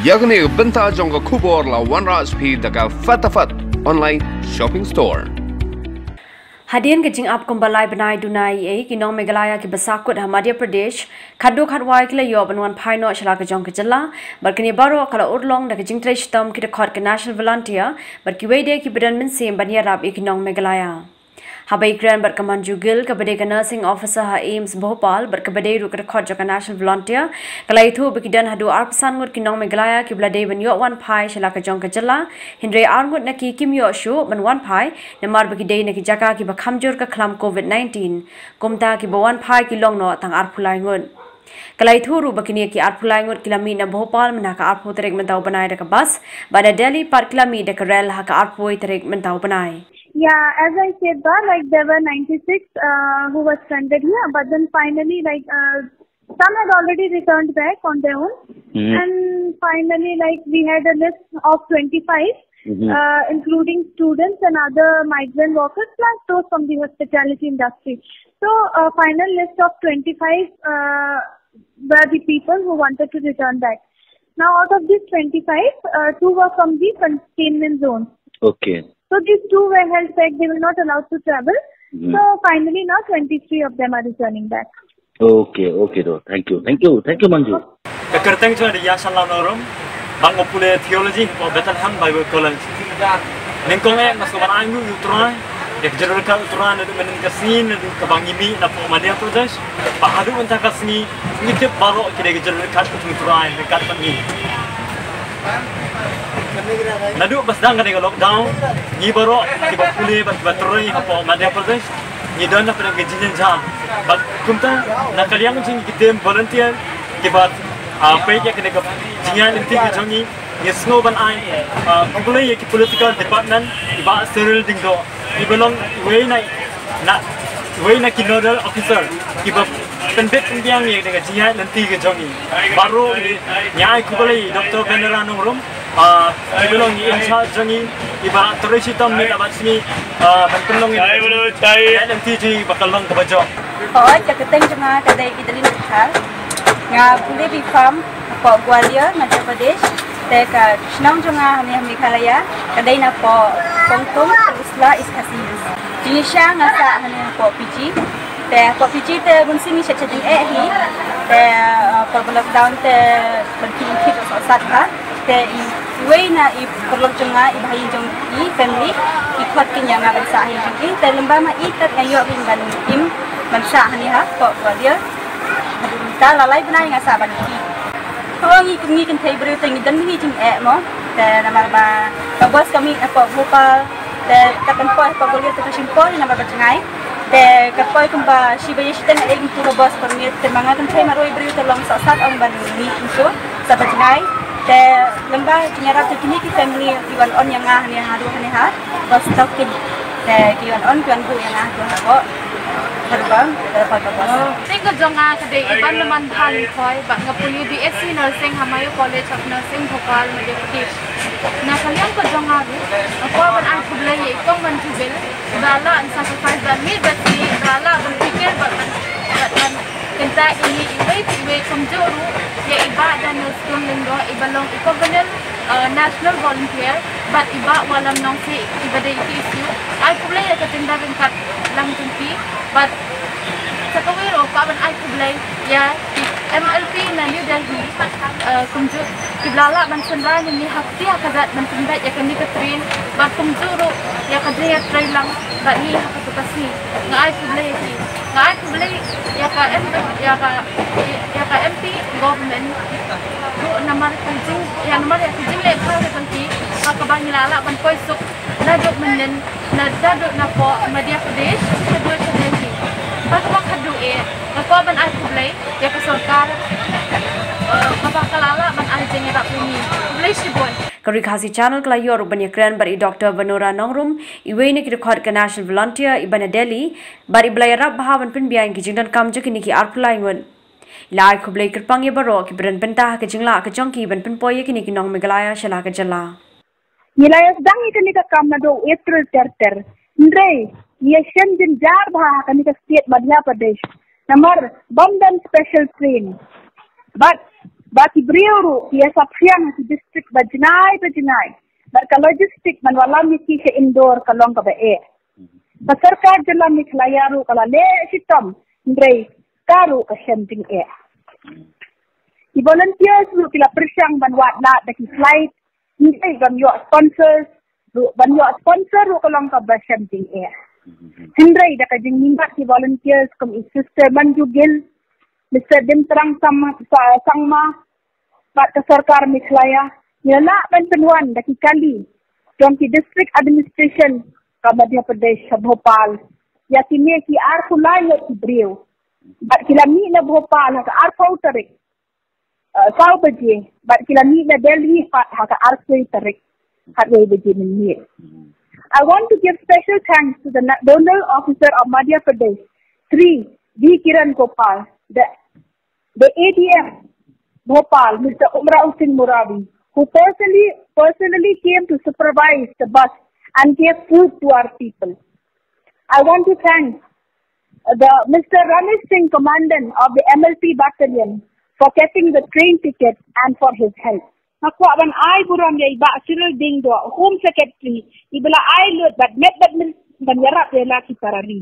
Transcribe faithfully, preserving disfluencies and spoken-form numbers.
Ïa kane ka bynta jong ka khubor la wanrah sha phi da ka Fatafat Online Shopping Store. Hadien ka jingap kumba lai bnai duna ei ei, ki nong Meghalaya kiba sahkut ha Madhya Pradesh khatduh khatwai ki la ïoh ban wan phai noh sha la ka jong ka jylla, bad kane baroh ka la urlong da ka jingtrei shitom ki dkhot ka National Volunteer bad kiwei de kiba don mynsiem ban ïarap ïa ki nong Meghalaya. Haba ïakren bad ka Manju Gill, kaba dei ka Nursing Officer ha AIIMS Bhopal bad kaba dei ruh ka dkhot jong ka National Volunteer, ka la ïathuh ba ki don haduh arphew san ngut ki nong Meghalaya kiba la dei ban ïoh wan phai sha la ka jong ka jylla, hynrei ar ngut na ki kim ïoh shuh ban wan phai namar ba ki dei na ki jaka kiba kham jur ka khlam COVID nineteen. Kumta kiba wan phai ki long noh tang arphew lai ngut. Ka la ïathuh ruh ba kine ki arphew lai ngut ki la mih na Bhopal mynta ka arphew tarik mynta u bnai da ka bus, bad na Delhi pat ki la mih da ka rel ha ka arphew tarik mynta u bnai. Yeah, as I said, ba, like, there were ninety-six uh, who were stranded here, but then finally, like, uh, some had already returned back on their own. And finally, like, we had a list of twenty-five, uh, including students and other migrant workers, plus those from the hospitality industry. So, a final list of twenty-five uh, were the people who wanted to return back. Now, out of these twenty-five, uh, two were from the containment zone. Okay. So these two were held back. They were not allowed to travel. So finally, now twenty-three of them are returning back. Okay, okay, though. Thank you. Thank you. Thank you, Manju. Ka kyrteng jong nga dei Ïashanlam Nongrum, ba nga pule theology hapoh Bethlehem Bible College. Nyngkong eh nga sngewbha ban ai nguh ïa u Trai ïa ka jingryngkat u Trai naduh mynhynnin ka sngi naduh kaba ngi mih na poh Madhya Pradesh. Ba haduh mynta ka sngi ngi tip baroh ki dei ka jingryngkat u Trai ryngkat bad ngi. Naduh ba sdang kane ka lockdown, ngi baroh kiba pule bad kiba trei hapoh Madhya Pradesh ngi don na pdeng ka jingjynjar. Bad kumta na ka liang jong ngi ki team volunteer kiba, ah, peit ïa kane ka jingïaid lynti ka jong ngi, ngi sngew ban ai, ah, khublei ïa ki political department, i Bah Cyril Diengdoh, iba long iwei na, na, iwei na ki nodal officer kiba pynbit pynbiang ïa kane ka jingïaid lynti ka jong ngi. Baroh ngi, ngi ai khublei ïa i Doctor Venerah Nongrum, ah, iba long i in charge jong ngi, iba la trei shitom mynta bad sngi, ah, ban pynlong ïa kane ka jingïaid lynti jong ngi ba kan long kaba jop. Hooid, ka kyrteng jong nga ka dei Idalin Dkhar. Nga pule B.Com hapoh Gwalior, Madhya Pradesh. Te ka shnong jong nga hangne ha Meghalaya ka dei napoh Kongtung, Pynursla, East Khasi Hills. Jingshisha nga sah hangne hapoh PG. Te hapoh PG te bunsien ngi shet shet jingeh hi. Te, uh, por ba lockdown te ban kit kit sohsat bha. Te iwei na i paralok jong nga, i bhai jong i family, i khot kynja nga ban sah ha ïing jong i. Te lymba ma i tat nga ïoh ring ban im ban sah hangne hapoh Gwalior. Haduh mynta la lai bnai nga sah bad ki. Ho ngi, ngi kynthei briew te ngi don ngi jingeh mo. Te namar ba ka bus ka mih napoh Bhopal. Te ka kan poi hapoh Gwalior te ka shim poi namar ba jngai. Te ka poi kumba shi baje shiteng eh kyntu ka bus permit. Te ma nga kynthei marwei briew te long sohsat ong ban mih kyntu sa ba jngai. Te lymba jingïarap jong kine ki family ki wan on ïa nga hangne haduh hangne ha bus stop kin. Te ki wan on ki wan buh ïa nga haduh hapoh Harbang, te poi ka bus. Kyrteng ka jong nga ka dei Ibanlemanbha Lyngkhoi, bad nga pule BSc Nursing ha Mayo College of Nursing, Bhopal, Madhya Pradesh. Na ka liang ka jong nga ruh, nga kwah ban ai khublei ïa i Kong Manju Gill, ba la lah ban sacrifice bad miet bad sngi, ba la lah ban pyrkhat bad ban, bad ban kyntait ïa ngi iwei pa iwei, kumjuh ruh ïa i Bah Daniel Stone Lyngdoh, iba long i Convener, uh, National Volunteer, bad i Bah Wallam Nongsiej, iba dei i TSU. Ai khublei ïa ka jingdon ryngkat lang jong phi, bad sa kawei ruh kwah ban ai khublei ïa ki MLP na New Delhi, eh, kumjuh kiba la lah ban synran ïa ngi ha kti ha kjat ban pynbeit ïa kane ka train, bad kumjuh ruh ïa ka jingïatrei lang bad ngi ha kato ka sngi. Nga ai khublei ïa ki. Nga ai khublei ïa ka M-, ïa ka, ïa ka MP government ruh namar ka jing, ïa namar ïa ka jingleh bha ka jong ki, ha kaba ngi la lah ban poi suk naduh mynnin, na, naduh napoh Madhya Pradesh shaduh sha Delhi. Bad kaba khatduh eh, nga kwah ban ai khublei ïa ka sorkar, eh, kaba ka la lah ban ai jingïarap ïa ngi. Khublei shibun. Ka Ri Khasi Channel ka la ïoh ruh ban ïakren bad i Doctor Venerah Nongrum, iwei na ki dkhot ka National Volunteer iba na Delhi, bad iba la ïarap bha ban pynbiang ïa ki jingdonkam jong kine ki arphew lai ngut. I la ai khublei kyrpang ïa baroh kiba don bynta ha ka jinglah ka jong ki ban pynpoi ïa kine ki nong Meghalaya sha la ka jylla. Ngi la ïa sdang ïa kane ka kam naduh April ter ter. Hynrei ngi ïa shem jynjar bha ha kane ka state Madhya Pradesh. Namar bym don special train. Bad Ba ki briew ruh ki ïa saphriang ha ki district ba jngai ba jngai. Bad ka logistic ban wallam ïa ki sha Indore ka long kaba eh. Ka sorkar jylla Meghalaya ruh ka la leh shitom, hynrei ka ruh ka shem jingeh. Ki volunteers ruh ki la pyrshang ban wad lad da ki flight, hynrei ban ïoh sponsors ruh, ban ïoh sponsor ruh ka long kaba shem jingeh. Hynrei da ka jingmihpat ki volunteers kum i Sister Manju Gill, Mister Dimtrang Sam-, Sa-, Sangma, bad ka sorkar Meghalaya, ngi la lah ban pynwan da ki kali jong ki district administration ka Madhya Pradesh ha Bhopal ïa kine ki arphew lai ngut ki briew. Bad ki la mih na Bhopal ha ka arphew tarik, uh, saw baje, bad ki la mih na Delhi pat ha ka arphew tarik, khatwei baje mynmiet. I want to give special thanks to the na-, Zonal Officer of Madhya Pradesh, Shri V Kiran Gopal, the, the A D M Bhopal, Mister Umrao Singh Murabi, who personally, personally came to supervise the bus and gave food to our people. I want to thank the Mister Ramesh Singh, Commandant of the M L P Battalion, for getting the train ticket and for his help. Nga kwah ban ai burom ïa i Bah Cyril Diengdoh, Home Secretary, iba la ai lut bad met bad mynstep ban ïarap ïa la ki para ri.